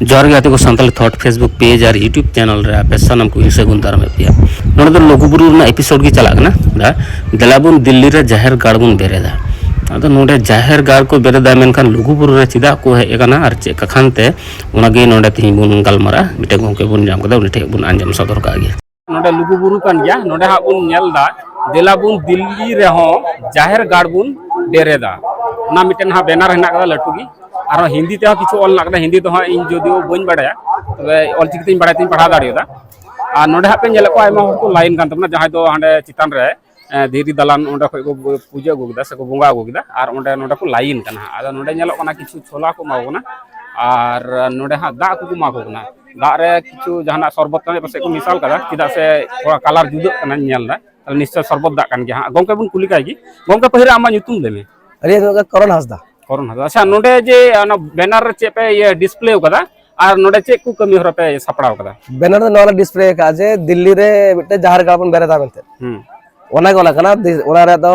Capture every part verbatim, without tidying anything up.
ᱡᱚᱦᱟᱨ ᱜᱮ ᱜᱟᱛᱮ ᱠᱚ, ᱥᱟᱱᱛᱟᱲᱤ ᱛᱷᱚᱴ Facebook ᱯᱮᱡᱽ ᱟᱨ YouTube ᱪᱮᱱᱮᱞ ᱨᱮ ᱟᱯᱮ ᱥᱟᱱᱟᱢ ᱠᱚ ᱤᱧ ᱥᱟᱹᱜᱩᱱ ᱫᱟᱨᱟᱢᱮᱫ ᱯᱮᱭᱟ᱾ ᱱᱚᱰᱮ ᱫᱚ ᱞᱩᱜᱩᱵᱩᱨᱩ ᱨᱮᱱᱟᱜ ᱮᱯᱤᱥᱳᱰ ᱜᱮ ᱪᱟᱞᱟᱜ ᱠᱟᱱᱟ᱾ ᱫᱟ, ᱫᱮᱞᱟ ᱵᱚᱱ ᱫᱤᱞᱞᱤ ᱨᱮ ᱡᱟᱦᱮᱨ ᱜᱟᱲ ᱵᱚᱱ ᱵᱮᱨᱮᱫᱟ᱾ ᱟᱫᱚ ᱱᱚᱰᱮ ᱡᱟᱦᱮᱨ ᱜᱟᱲ ᱠᱚ ᱵᱮᱨᱮᱫᱟ, ᱢᱮᱱᱠᱷᱟᱱ ᱞᱩᱜᱩᱵᱩᱨᱩ ᱨᱮ ᱪᱮᱫᱟᱜ ᱠᱚ ᱦᱮᱡ ᱟᱠᱟᱱᱟ ᱟᱨ ᱪᱮᱫ ᱠᱟᱠᱷᱟᱱ ᱛᱮ, ᱚᱱᱟᱜᱮ ᱱᱚᱰᱮ ᱛᱮᱦᱮᱧ ᱵᱚᱱ ᱜᱟᱞᱢᱟᱨᱟᱜᱼᱟ᱾ ᱢᱤᱫᱴᱮᱱ ᱜᱚᱢᱠᱮ ᱵᱚᱱ ᱧᱟᱢ ᱠᱮᱫᱟ, ᱩᱱᱤ ᱴᱷᱮᱱ ᱵᱚᱱ ᱟᱸᱡᱚᱢ ᱥᱚᱫᱚᱨ ᱠᱟᱜ ᱜᱮ᱾ ᱱᱚᱰᱮ ᱞᱩᱜᱩ ᱵᱩᱨᱩ ᱠᱟᱱ ᱜᱮᱭᱟ, ᱱᱚᱰᱮ ᱦᱟᱸᱜ ᱵᱚᱱ ᱧᱮᱞ ᱮᱫᱟ, ᱫᱮᱞᱟ ᱵᱚᱱ ᱫᱤᱞᱞᱤ ᱨᱮᱦᱚᱸ ᱡᱟᱦᱮᱨ ᱜᱟᱲ ᱵᱚᱱ ᱵᱮᱨᱮᱫᱟ᱾ ᱚᱱᱟ ᱢᱤᱫᱴᱮᱱ ᱦᱟᱸᱜ ᱵᱮᱱᱟᱨ ᱦᱮᱱᱟᱜ ᱠᱟᱫᱟ ᱞᱟᱹᱴᱩ ᱜᱮ, ᱟᱨᱦᱚᱸ ᱦᱤᱱᱫᱤ ᱛᱮᱦᱚᱸ ᱠᱤᱪᱷᱩ ᱚᱞ ᱦᱮᱱᱟᱜ ᱠᱟᱫᱟ᱾ ᱦᱤᱱᱫᱤ ᱫᱚ ᱦᱟᱸᱜ ᱤᱧ ᱡᱩᱫᱤᱭᱳ ᱵᱟᱹᱧ ᱵᱟᱲᱟᱭᱟ, ᱛᱚᱵᱮ ᱚᱞᱪᱤᱠᱤ ᱛᱮᱧ ᱵᱟᱲᱟᱭ ᱛᱮᱧ ᱯᱟᱲᱦᱟᱣ ᱫᱟᱲᱮᱭᱟᱫᱟ᱾ ᱟᱨ ᱱᱚᱰᱮ ᱦᱟᱸᱜ ᱯᱮ ᱧᱮᱞᱮᱫ ᱠᱚᱣᱟ, ᱟᱭᱢᱟ ᱦᱚᱲ ᱠᱚ ᱞᱟᱭᱤᱱ ᱠᱟᱱ ᱛᱟᱵᱚᱱᱟ, ᱡᱟᱦᱟᱸᱭ ᱫᱚ ᱦᱟᱸᱰᱮ ᱪᱮᱛᱟᱱ ᱨᱮ, ᱮ, ᱫᱷᱤᱨᱤ ᱫᱟᱞᱟᱱ, ᱚᱸᱰᱮ ᱠᱷᱚᱡ ᱠᱚ ᱯᱩᱡᱟᱹ ᱟᱹᱜᱩ ᱠᱮᱫᱟ ᱥᱮ ᱠᱚ ᱵᱚᱸᱜᱟ ᱟᱹᱜᱩ ᱠᱮᱫᱟ, ᱟᱨ ᱚᱸᱰᱮ ᱱᱚᱰᱮ ᱠᱚ ᱞᱟᱭᱤᱱ ᱠᱟᱱᱟ ᱦᱟᱸᱜ᱾ ᱟᱫᱚ ᱱᱚᱰᱮ ᱧᱮᱞᱚᱜ ᱠᱟᱱᱟ, ᱠᱤᱪᱷᱩ ᱪᱷᱳᱞᱟ ᱠᱚ ᱮᱢᱟ ᱠᱚ ᱠᱟᱱᱟ, ᱟᱨ ᱱᱚᱰᱮ ᱦᱟᱸᱜ ᱫᱟᱜ ᱠᱚᱠᱚ ᱮᱢᱟ ᱠᱚ ᱠᱟᱱᱟ᱾ ᱫᱟᱜ ᱨᱮ ᱠᱤᱪᱷᱩ ᱡᱟᱦᱟᱱᱟᱜ ᱥᱚᱨᱵᱚᱛ ᱛᱟᱱᱟᱜ ᱯᱟᱥᱮᱡ ᱠᱚ ᱢᱮᱥᱟᱞ ᱠᱟᱫᱟ, ᱪᱮᱫᱟᱜ ᱥᱮ ᱛᱷᱚᱲᱟ ᱠᱟᱞᱟᱨ ᱡᱩᱫᱟᱹᱜ ᱠᱟᱱᱟᱧ ᱧᱮᱞ ᱮᱫᱟ᱾ ᱛᱟᱦᱞᱮ ᱱᱤᱥᱪᱚᱭ ᱥᱚᱨᱵᱚᱛ ᱫᱟᱜ ᱠᱟᱱ ᱜᱮᱭᱟ ᱦᱟᱸᱜ᱾ ᱜᱚᱢᱠᱮ ᱵᱚᱱ ᱠᱩᱞᱤ ᱠᱟᱭ ᱜᱮ᱾ ᱜᱚᱢᱠᱮ, ᱯᱟᱹᱦᱤᱞ ᱟᱢᱟᱜ ᱧᱩᱛᱩᱢ ᱞᱟᱹᱭ ᱢᱮ᱾ ᱟᱹᱞᱤᱧᱟᱜ ᱧᱩᱛᱩᱢ ᱫᱚ ᱠᱚᱨᱚᱱ ᱦᱟᱸᱥᱫᱟ᱾ ᱠᱚᱨᱚᱱ ᱦᱟᱸᱥᱫᱟ᱾ ᱟᱪᱪᱷᱟ, ᱱᱚᱰᱮ ᱡᱮ ᱚᱱᱟ ᱵᱮᱱᱟᱨ ᱨᱮ ᱪᱮᱫ ᱯᱮ ᱤᱭᱟᱹ ᱰᱤᱥᱯᱞᱮ ᱟᱠᱟᱫᱟ, ᱟᱨ ᱱᱚᱰᱮ ᱪᱮᱫ ᱠᱚ ᱠᱟᱹᱢᱤ ᱦᱚᱨᱟ ᱯᱮ ᱥᱟᱯᱲᱟᱣ ᱠᱟᱫᱟ? ᱵᱮᱱᱟᱨ ᱫᱚ ᱱᱚᱣᱟ ᱞᱮ ᱰᱤᱥᱯᱞᱮ ᱟᱠᱟᱫᱼᱟ ᱡᱮ ᱫᱤᱞᱞᱤ ᱨᱮ ᱢᱤᱫᱴᱮᱱ ᱡᱟᱦᱮᱨ ᱜᱟᱲ ᱵᱚᱱ ᱵᱮᱨᱮᱫᱟ ᱢᱮᱱᱛᱮ᱾ ᱦᱩᱸ᱾ ᱚᱱᱟ ᱜᱮ ᱚᱱᱟ ᱠᱟᱱᱟ᱾ ᱫᱤ-, ᱚᱱᱟ ᱨᱮᱭᱟᱜ ᱫᱚ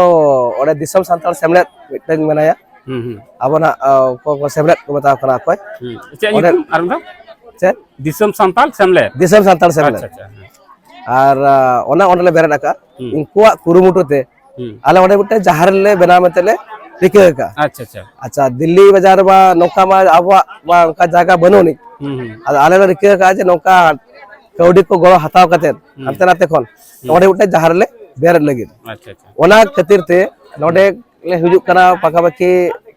ᱚᱸᱰᱮ ᱫᱤᱥᱚᱢ ᱥᱟᱱᱛᱟᱲ ᱥᱮᱢᱞᱮᱫ ᱢᱤᱫᱴᱮᱱ ᱢᱮᱱᱟᱭᱟ᱾ ᱦᱩᱸ, ᱦᱩᱸ᱾ ᱟᱵᱚᱱᱟᱜ, ᱟ, ᱚᱠᱚᱭ ᱠᱚ ᱥᱮᱢᱞᱮᱫ ᱠᱚ ᱢᱮᱛᱟ ᱠᱚ ᱠᱟᱱᱟ ᱚᱠᱚᱭ? ᱦᱩᱸ᱾ ᱪᱮᱫ ᱚᱸᱰᱮ ᱧᱩᱛᱩᱢ ᱟᱨ ᱢᱤᱫ ᱫᱷᱟᱣ? ᱪᱮᱫ? ᱫᱤᱥᱚᱢ ᱥᱟᱱᱛᱟᱲ ᱥᱮᱢᱞᱮᱫ᱾ ᱫᱤᱥᱚᱢ ᱥᱟᱱᱛᱟᱲ ᱥᱮᱢᱞᱮᱫ᱾ ᱟᱪᱪᱷᱟ, ᱟᱪᱪᱷᱟ, ᱦᱮᱸ᱾ ᱟᱨ, ᱟ, ᱚᱱᱟ ᱚᱸᱰᱮ ᱞᱮ ᱵᱮᱨᱮᱫ ᱟᱠᱟᱫᱼᱟ᱾ ᱦᱩᱸ᱾ ᱩᱱᱠᱩᱣᱟᱜ ᱠᱩᱨᱩᱢᱩᱴᱩ ᱛᱮ ᱦᱩᱸ᱾ ᱟᱞᱮ ᱚᱸᱰᱮ ᱢᱤᱫᱴᱮᱱ ᱡᱟᱦᱮᱨ ᱞᱮ ᱵᱮᱱᱟᱣ ᱢᱮᱱᱛᱮ ᱞᱮ ᱨᱤᱠᱟᱹ ᱟᱠᱟᱫᱼᱟ᱾ ᱟᱪᱪᱷᱟ, ᱟᱪᱪᱷᱟ᱾ ᱟᱪᱪᱷᱟ, ᱫᱤᱞᱞᱤ ᱵᱟᱡᱟᱨ ᱨᱮᱢᱟ ᱱᱚᱝᱠᱟ ᱢᱟ ᱟᱵᱚᱣᱟᱜ ᱢᱟ ᱚᱱᱠᱟ ᱡᱟᱭᱜᱟ ᱵᱟᱹᱱᱩᱜ ᱟᱹᱱᱤᱡ᱾ ᱦᱩᱸ, ᱦᱩᱸ᱾ ᱟᱫᱚ ᱟᱞᱮ ᱞᱮ ᱨᱤᱠᱟᱹ ᱟᱠᱟᱫᱼᱟ ᱡᱮ ᱱᱚᱝᱠᱟ ᱠᱟᱹᱣᱰᱤ ᱠᱚ ᱜᱚᱲᱚ ᱦᱟᱛᱟᱣ ᱠᱟᱛᱮᱫ ᱦᱩᱸ᱾ ᱦᱟᱱᱛᱮ ᱱᱟᱛᱮ ᱠᱷᱚᱱ ᱦᱩᱸ᱾ ᱱᱚᱸᱰᱮ ᱢᱤᱫᱴᱮᱱ ᱡᱟᱦᱮᱨ ᱞᱮ ᱵᱮᱨᱮᱫ ᱞᱟᱹᱜᱤᱫ᱾ ᱟᱪᱪᱷᱟ, ᱟᱪᱪᱷᱟ᱾ ᱚᱱᱟ ᱠᱷᱟᱹᱛᱤᱨ ᱛᱮ ᱱᱚᱸᱰᱮ ᱞᱮ ᱦᱤᱡᱩᱜ ᱠᱟᱱᱟ, ᱯᱟᱠᱟᱯᱟᱠᱤ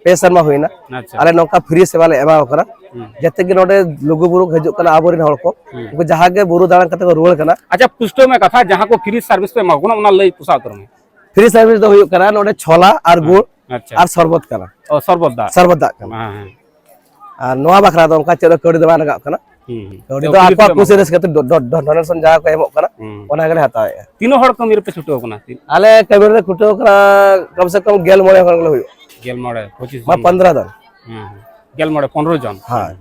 ᱯᱮ ᱥᱮᱨᱢᱟ ᱦᱩᱭᱱᱟ᱾ ᱟᱪᱪᱷᱟ᱾ ᱟᱞᱮ ᱱᱚᱝᱠᱟ ᱯᱷᱨᱤ ᱥᱮᱵᱟ ᱞᱮ ᱮᱢᱟ ᱠᱚ ᱠᱟᱱᱟ᱾ ᱦᱩᱸ᱾ ᱡᱟᱛᱮ ᱜᱮ ᱱᱚᱸᱰᱮ ᱞᱩᱜᱩ ᱵᱩᱨᱩ ᱠᱚ ᱦᱤᱡᱩᱜ ᱠᱟᱱᱟ ᱟᱵᱚᱨᱮᱱ ᱦᱚᱲ ᱠᱚ, ᱦᱩᱸ᱾ ᱩᱱᱠᱩ ᱡᱟᱦᱟᱸ ᱜᱮ ᱵᱩᱨᱩ ᱫᱟᱬᱟᱱ ᱠᱟᱛᱮ ᱠᱚ ᱨᱩᱣᱟᱹᱲ ᱠᱟᱱᱟ᱾ ᱟᱪᱪᱷᱟ, ᱯᱩᱥᱴᱟᱹᱣ ᱢᱮ ᱠᱟᱛᱷᱟ, ᱡᱟᱦᱟᱸ ᱠᱚ ᱯᱷᱨᱤ ᱥᱟᱨᱵᱷᱤᱥ ᱯᱮ ᱮᱢᱟ ᱠᱚ ᱠᱟᱱᱟ, ᱚᱱᱟ ᱞᱟᱹᱭ ᱯᱩᱥᱟᱣ ᱩᱛᱟᱹᱨ ᱢᱮ᱾ ᱯᱷᱨᱤ ᱥᱟᱨᱵᱷᱤᱥ ᱫᱚ ᱦᱩᱭᱩᱜ ᱠᱟᱱᱟ ᱱᱚᱸᱰᱮ ᱪᱷᱚᱞᱟ ᱟᱨ ᱦᱮᱸ, ᱜᱩᱲ ᱟᱪᱪᱷᱟ᱾ ᱟᱨ ᱥᱚᱨᱵᱚᱛ ᱠᱟᱱᱟ᱾ ᱚ, ᱥᱚᱨᱵᱚᱛ ᱫᱟᱜ᱾ ᱥᱚᱨᱵᱚᱛ ᱫᱟᱜ ᱠᱟᱱᱟ᱾ ᱦᱮᱸ, ᱦᱮᱸ᱾ ᱟᱨ ᱱᱚᱣᱟ ᱵᱟᱠᱷᱨᱟ ᱫᱚ ᱚᱱᱠᱟ ᱪᱮᱫ ᱦᱚᱸ ᱠᱟᱹᱣᱰᱤ ᱫᱚ ᱵᱟᱝ ᱞᱟᱜᱟᱜ ᱠᱟᱱᱟ᱾ ᱦᱩᱸ, ᱦᱩᱸ᱾ ᱠᱟᱹᱣᱰᱤ ᱛᱚ, ᱫᱚ ᱠᱩᱞᱤ ᱟᱠᱚᱣᱟᱜ ᱛᱮᱯᱮ ᱠᱩᱥᱤ ᱮᱢᱟ ᱨᱟᱹᱥᱠᱟᱹ ᱛᱮ ᱰᱚ-, ᱰᱚ-, ᱰᱚ-, ᱰᱚᱱᱮᱥᱚᱱ ᱡᱟᱦᱟᱸ ᱠᱚ ᱮᱢᱚᱜ ᱠᱟᱱᱟ, ᱦᱩᱸ᱾ ᱚᱱᱟ ᱜᱮᱞᱮ ᱦᱟᱛᱟᱣᱮᱫᱼᱟ᱾ ᱛᱤᱱᱟᱹᱜ ᱦᱚᱲ ᱠᱟᱹᱢᱤ ᱨᱮᱯᱮ ᱪᱷᱩᱴᱟᱹᱣ ᱠᱟᱱᱟ? ᱛᱤᱱ- ᱟᱞᱮ ᱠᱟᱹᱢᱤ ᱨᱮᱞᱮ ᱪᱷᱩᱴᱟᱹᱣ ᱠᱟᱱᱟ ᱠᱚᱢ ᱥᱮ ᱠᱚᱢ ᱜᱮᱞ ᱢᱚᱬᱮ ᱦᱚᱲ ᱞᱮ ᱦᱩᱭᱩᱜᱼᱟ᱾ ᱜᱮᱞ ᱢᱚᱬᱮ, ᱯᱚᱸᱪᱤᱥ ᱢᱟ ᱡᱚᱱ᱾ ᱯᱚᱱᱫᱽᱨᱚ ᱡᱚᱱ᱾ ᱦᱮᱸ, ᱦᱮᱸ᱾ ᱜᱮᱞ ᱢᱚᱬᱮ, ᱯᱚᱱᱨᱚ ᱡᱚᱱ᱾ ᱦᱳᱭ᱾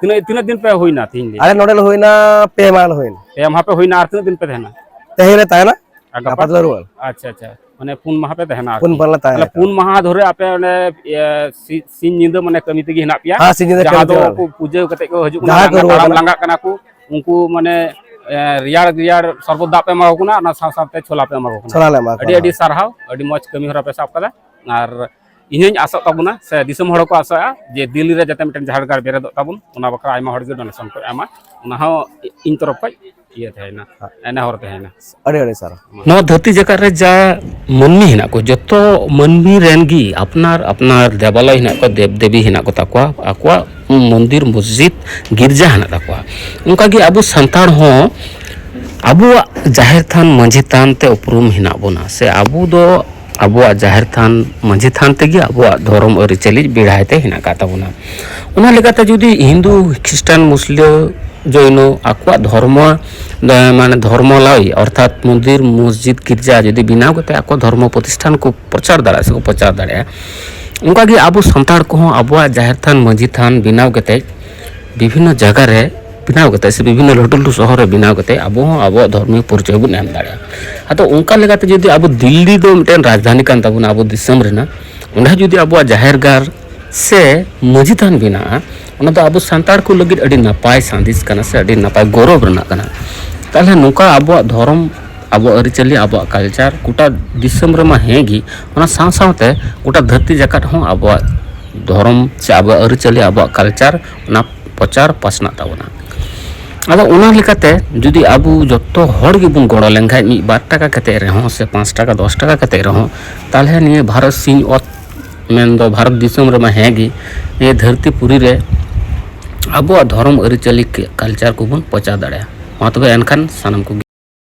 ᱛᱤᱱᱟᱹᱜ, ᱛᱤᱱᱟᱹᱜ ᱫᱤᱱ ᱯᱮ ᱦᱩᱭᱱᱟ ᱛᱤᱦᱤᱧ ᱫᱤᱱ? ᱟᱞᱮ ᱱᱚᱰᱮ ᱞᱮ ᱦᱩᱭᱱᱟ ᱯᱮ ᱢᱟᱦᱟ ᱞᱮ ᱦᱩᱭᱱᱟ᱾ ᱯᱮ ᱢᱟᱦᱟ ᱯᱮ ᱦᱩᱭᱱᱟ, ᱟᱨ ᱛᱤᱱᱟᱹᱜ ᱫᱤᱱ ᱯᱮ ᱛᱟᱦᱮᱱᱟ? ᱛᱮᱦᱮᱧ ᱞᱮ ᱛᱟᱦᱮᱱᱟ, ᱟᱨ ᱜᱟᱯᱟ? ᱜᱟᱯᱟ ᱫᱚᱞᱮ ᱨᱩᱣᱟᱹᱲ᱾ ᱟᱪᱪᱷᱟ, ᱟᱪᱪᱷᱟ᱾ ᱢᱟᱱᱮ ᱯᱩᱱ ᱢᱟᱦᱟ ᱯᱮ ᱛᱟᱦᱮᱱᱟ ᱟᱨᱠᱤ᱾ ᱯᱩᱱ ᱢᱟᱦᱟ ᱞᱮ ᱛᱟᱦᱮᱱᱟ᱾ ᱛᱟᱦᱞᱮ ᱯᱩᱱ ᱢᱟᱦᱟ ᱫᱷᱚᱨᱮ ᱟᱯᱮ ᱚᱸᱰᱮ, ᱤᱭᱟᱹ, ᱥᱤ-, ᱥᱤᱧ ᱧᱤᱫᱟᱹ ᱢᱟᱱᱮ ᱠᱟᱹᱢᱤ ᱛᱮᱜᱮ ᱦᱮᱱᱟᱜ ᱯᱮᱭᱟ? ᱦᱮᱸ, ᱥᱤᱧ ᱧᱤᱫᱟᱹ ᱡᱟᱦᱟᱸ ᱠᱟᱹᱢᱤ ᱫᱚ ᱛᱮᱜᱮ ᱦᱮᱱᱟᱜ ᱠᱚ ᱯᱩᱡᱟᱹ ᱠᱟᱛᱮ ᱠᱚ ᱦᱤᱡᱩᱜ ᱠᱟᱱᱟ, ᱡᱟᱦᱟᱸᱭ ᱠᱚ ᱛᱟᱲᱟᱢ ᱨᱩᱣᱟᱹᱲ ᱞᱟᱸᱜᱟᱜ ᱠᱟᱱᱟ ᱠᱚ, ᱩᱱᱠᱩ ᱢᱟᱱᱮ, ᱮ, ᱨᱮᱭᱟᱲ ᱨᱮᱭᱟᱲ ᱥᱚᱨᱵᱚᱛ ᱫᱟᱜ ᱯᱮ ᱮᱢᱟ ᱠᱚ ᱠᱟᱱᱟ, ᱚᱱᱟ ᱥᱟᱶ ᱥᱟᱶᱛᱮ ᱪᱷᱳᱞᱟ ᱯᱮ ᱮᱢᱟ ᱠᱚ ᱠᱟᱱᱟ᱾ ᱪᱷᱳᱞᱟ ᱞᱮ ᱮᱢᱟ ᱠᱚ ᱟᱹᱰᱤ ᱠᱟᱱᱟ᱾ ᱟᱹᱰᱤ ᱥᱟᱨᱦᱟᱣ, ᱟᱹᱰᱤ ᱢᱚᱡᱽ ᱠᱟᱹᱢᱤ ᱦᱚᱨᱟ ᱯᱮ ᱥᱟᱵ ᱠᱟᱫᱟ᱾ ᱟᱨ ᱤᱧ ᱦᱚᱸᱧ ᱟᱥᱚᱜ ᱛᱟᱵᱚᱱᱟ, ᱥᱮ ᱫᱤᱥᱚᱢ ᱦᱚᱲ ᱦᱚᱸᱠᱚ ᱟᱥᱚᱜᱼᱟ ᱡᱮ ᱫᱤᱞᱞᱤ ᱨᱮ ᱡᱟᱛᱮ ᱢᱤᱫᱴᱮᱱ ᱡᱟᱦᱮᱨ ᱜᱟᱲ ᱵᱮᱨᱮᱫᱚᱜ ᱛᱟᱵᱚᱱ, ᱚᱱᱟ ᱵᱟᱠᱷᱨᱟ ᱟᱭᱢᱟ ᱦᱚᱲ ᱜᱮ donation ᱠᱚ ᱮᱢᱟ, ᱚᱱᱟ ᱦᱚᱸ ᱤᱧ ᱛᱚᱨᱚᱯ ᱠᱷᱚᱡ ᱤᱭᱟᱹ ᱛᱟᱦᱮᱸᱭᱮᱱᱟ, ᱱᱮᱦᱚᱨ ᱛᱟᱦᱮᱸᱭᱮᱱᱟ᱾ ᱟᱹᱰᱤ ᱟᱹᱰᱤ ᱥᱟᱨᱦᱟᱣ᱾ ᱱᱚᱣᱟ ᱫᱷᱟᱹᱨᱛᱤ ᱡᱟᱠᱟᱛ ᱨᱮ ᱡᱟ ᱢᱟᱹᱱᱢᱤ ᱦᱮᱱᱟᱜ ᱠᱚ, ᱡᱚᱛᱚ ᱢᱟᱹᱱᱢᱤ ᱨᱮᱱ ᱜᱮ ᱟᱯᱱᱟᱨ ᱟᱯᱱᱟᱨ ᱫᱮᱵᱟᱞᱚᱭ ᱦᱮᱱᱟᱜ ᱠᱚᱣᱟ, ᱫᱮᱵ ᱫᱮᱵᱤ ᱦᱮᱱᱟᱜ ᱠᱚ ᱛᱟᱠᱚᱣᱟ, ᱟᱠᱚᱣᱟᱜ ᱢᱚᱱᱫᱤᱨ, ᱢᱚᱥᱡᱤᱫ, ᱜᱤᱨᱡᱟ ᱦᱮᱱᱟᱜ ᱛᱟᱠᱚᱣᱟ᱾ ᱚᱱᱠᱟᱜᱮ ᱟᱵᱚ ᱥᱟᱱᱛᱟᱲ ᱦᱚᱸ ᱟᱵᱚᱣᱟᱜ ᱡᱟᱦᱮᱨ ᱛᱷᱟᱱ, ᱢᱟᱹᱡᱷᱤ ᱛᱷᱟᱱ ᱛᱮ ᱩᱯᱨᱩᱢ ᱦᱮᱱᱟᱜ ᱵᱚᱱᱟ, ᱥᱮ ᱟᱵᱚ ᱫᱚ ᱟᱵᱚᱣᱟᱜ ᱡᱟᱦᱮᱨ ᱛᱷᱟᱱ, ᱢᱟᱹᱡᱷᱤ ᱛᱷᱟᱱ ᱛᱮᱜᱮ ᱟᱵᱚᱣᱟᱜ ᱫᱷᱚᱨᱚᱢ ᱟᱹᱨᱤᱪᱟᱹᱞᱤ ᱵᱮᱲᱦᱟᱭ ᱛᱮ ᱦᱮᱱᱟᱜ ᱟᱠᱟᱫ ᱛᱟᱵᱚᱱᱟ᱾ ᱚᱱᱟ ᱞᱮᱠᱟᱛᱮ ᱡᱩᱫᱤ ᱦᱤᱱᱫᱩ, ᱠᱷᱨᱤᱥᱴᱟᱱ, ᱢᱩᱥᱞᱟᱹ, ᱡᱚᱭᱱᱚ ᱟᱠᱚᱣᱟᱜ ᱫᱷᱚᱨᱢᱚ, ᱢᱟᱱᱮ ᱫᱷᱚᱨᱢᱚᱞᱟᱭ, ᱚᱨᱛᱷᱟᱛ ᱢᱚᱱᱫᱤᱨ, ᱢᱚᱥᱡᱤᱫ, ᱜᱤᱨᱡᱟ ᱡᱩᱫᱤ ᱵᱮᱱᱟᱣ ᱠᱟᱛᱮ ᱟᱠᱚ ᱫᱷᱚᱨᱢᱚ ᱯᱨᱚᱛᱤᱥᱴᱷᱟᱱ ᱠᱚ ᱯᱨᱚᱪᱟᱨ ᱫᱟᱲᱮᱭᱟᱜᱼᱟ ᱥᱮᱠᱚ ᱯᱨᱚᱪᱟᱨ ᱫᱟᱲᱮᱭᱟᱜᱼᱟ, ᱚᱱᱠᱟᱜᱮ ᱟᱵᱚ ᱥᱟᱱᱛᱟᱲ ᱠᱚᱦᱚᱸ ᱟᱵᱚᱣᱟᱜ ᱡᱟᱦᱮᱨ ᱛᱷᱟᱱ, ᱢᱟᱹᱡᱷᱤ ᱛᱷᱟᱱ ᱵᱮᱱᱟᱣ ᱠᱟᱛᱮ ᱵᱤᱵᱷᱤᱱᱱᱚ ᱡᱟᱭᱜᱟ ᱨᱮ ᱵᱮᱱᱟᱣ ᱠᱟᱛᱮ ᱥᱮ ᱵᱤᱵᱷᱤᱱᱱᱚ ᱞᱟᱹᱴᱩ ᱞᱟᱹᱴᱩ ᱥᱚᱦᱚᱨ ᱨᱮ ᱵᱮᱱᱟᱣ ᱠᱟᱛᱮ ᱟᱵᱚ ᱦᱚᱸ ᱟᱵᱚᱣᱟᱜ ᱫᱷᱚᱨᱢᱤᱭᱚ ᱯᱚᱨᱤᱪᱚᱭ ᱵᱚᱱ ᱮᱢ ᱫᱟᱲᱮᱭᱟᱜᱼᱟ᱾ ᱟᱫᱚ ᱚᱱᱠᱟ ᱞᱮᱠᱟᱛᱮ ᱡᱩᱫᱤ ᱟᱵᱚ ᱫᱤᱞᱞᱤ ᱫᱚ ᱢᱤᱫᱴᱮᱱ ᱨᱟᱡᱽᱫᱷᱟᱱᱤ ᱠᱟᱱ ᱛᱟᱵᱚᱱᱟ ᱟᱵᱚ ᱫᱤᱥᱚᱢ ᱨᱮᱱᱟᱜ, ᱚᱸᱰᱮ ᱡᱩᱫᱤ ᱟᱵᱚᱣᱟᱜ ᱡᱟᱦᱮᱨ ᱜᱟᱲ ᱥᱮ ᱢᱟᱹᱡᱷᱤ ᱛᱷᱟᱱ ᱵᱮᱱᱟᱜᱼᱟ, ᱚᱱᱟ ᱫᱚ ᱟᱵᱚ ᱥᱟᱱᱛᱟᱲ ᱠᱚ ᱞᱟᱹᱜᱤᱫ ᱟᱹᱰᱤ ᱱᱟᱯᱟᱭ ᱥᱟᱸᱫᱮᱥ ᱠᱟᱱᱟ ᱥᱮ ᱟᱹᱰᱤ ᱱᱟᱯᱟᱭ ᱜᱚᱨᱚᱵᱽ ᱨᱮᱱᱟᱜ ᱠᱟᱱᱟ᱾ ᱛᱟᱦᱚᱞᱮ ᱱᱚᱝᱠᱟ ᱟᱵᱚᱣᱟᱜ ᱫᱷᱚᱨᱚᱢ, ᱟᱵᱚᱣᱟᱜ ᱟᱹᱨᱤᱪᱟᱹᱞᱤ, ᱟᱵᱚᱣᱟᱜ culture ᱜᱚᱴᱟ ᱫᱤᱥᱚᱢ ᱨᱮᱢᱟ ᱦᱮᱸ ᱜᱮ, ᱚᱱᱟ ᱥᱟᱶ ᱥᱟᱶᱛᱮ ᱜᱚᱴᱟ ᱫᱷᱟᱹᱨᱛᱤ ᱡᱟᱠᱟᱛ ᱦᱚᱸ ᱟᱵᱚᱣᱟᱜ ᱫᱷᱚᱨᱚᱢ ᱥᱮ ᱟᱵᱚᱣᱟᱜ ᱟᱹᱨᱤᱪᱟᱹᱞᱤ, ᱟᱵᱚᱣᱟᱜ culture ᱚᱱᱟ ᱯᱨᱚᱪᱟᱨ ᱯᱟᱥᱱᱟᱜ ᱛᱟᱵᱚᱱᱟ᱾ ᱟᱫᱚ ᱚᱱᱟ ᱞᱮᱠᱟᱛᱮ ᱡᱩᱫᱤ ᱟᱵᱚ ᱡᱚᱛᱚ ᱦᱚᱲ ᱜᱮᱵᱚᱱ ᱜᱚᱲᱚ ᱞᱮᱱᱠᱷᱟᱱ, ᱢᱤᱫ ᱵᱟᱨ ᱴᱟᱠᱟ ᱠᱟᱛᱮ ᱨᱮᱦᱚᱸ ᱥᱮ ᱯᱟᱸᱪ ᱴᱟᱠᱟ, ᱫᱚᱥ ᱴᱟᱠᱟ ᱠᱟᱛᱮ ᱨᱮᱦᱚᱸ, ᱛᱟᱦᱚᱞᱮ ᱱᱤᱭᱟᱹ ᱵᱷᱟᱨᱚᱛ ᱥᱤᱧ ᱚᱛ ᱢᱮᱱᱫᱚ ᱵᱷᱟᱨᱚᱛ ᱫᱤᱥᱚᱢ ᱨᱮᱢᱟ ᱦᱮᱸ ᱜᱮ, ᱱᱤᱭᱟᱹ ᱫᱷᱟᱹᱨᱛᱤ ᱯᱩᱨᱤ ᱨᱮ ᱟᱵᱚᱣᱟᱜ ᱫᱷᱚᱨᱚᱢ ᱟᱹᱨᱤᱪᱟᱹᱞᱤ, culture ᱠᱚᱵᱚᱱ ᱯᱨᱚᱪᱟᱨ ᱫᱟᱲᱮᱭᱟᱜᱼᱟ᱾ ᱢᱟ ᱛᱚᱵᱮ ᱮᱱᱠᱷᱟᱱ ᱥᱟᱱᱟᱢ ᱠᱚᱜᱮ